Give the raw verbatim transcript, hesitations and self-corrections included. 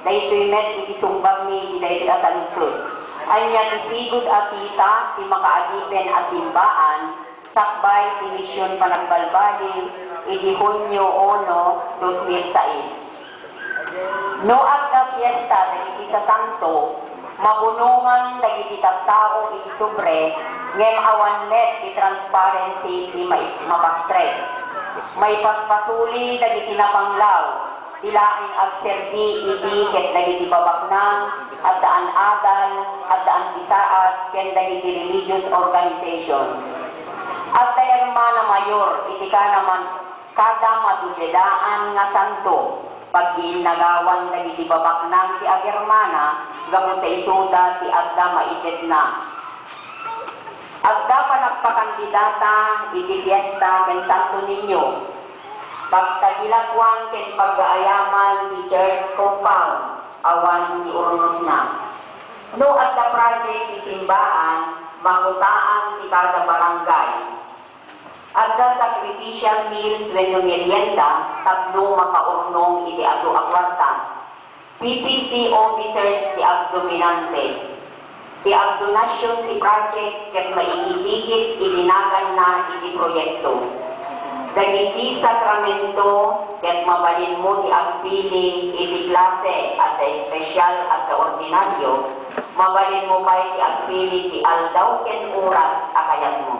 Daytoy met iti sungbami iti daytoy a saludsod. Ania ti sigud a kita ti makaadipen a simbaan sakbay ti mision panagbalbaliw idi Hunio uno, dos mil sais? No adda fiesta dagiti sasanto, mabunongan dagiti tattao iti sobre, ngem awan met ti transparency ti mai-, mapastrek. Maipaspasuli dagiti napanglaw, ti laeng agserbi idi ket dagiti babaknang, addaan adal, addaan bisaad, ken dagiti religious organization. Adda hermana mayor iti kada man-, kada madubedaan nga santo, paggiinnagawan dagiti babaknang ti agermana gapu ta isuda ti adda maitetna. Adda panagpakandidata iti fiesta ken Santo Niño. Pagtagilakuan ken paggaayaman ti church compound, awan ti urnosna. No adda project ti simbaan, makutaan ti kada barangay. Adda sacrificial meals wenno merienda tapno makaurnong iti adu a kuarta. P P C officers ti agdominante. Ti agdonasyon ti project ket maigitigit iti naganna iti proyekto. Dagiti sakramento ket mabalinmo ti agpili iti klase, adda espesyal, adda ordinario, mabalinmo pay ti agpili ti aldaw ken oras a kayatmo.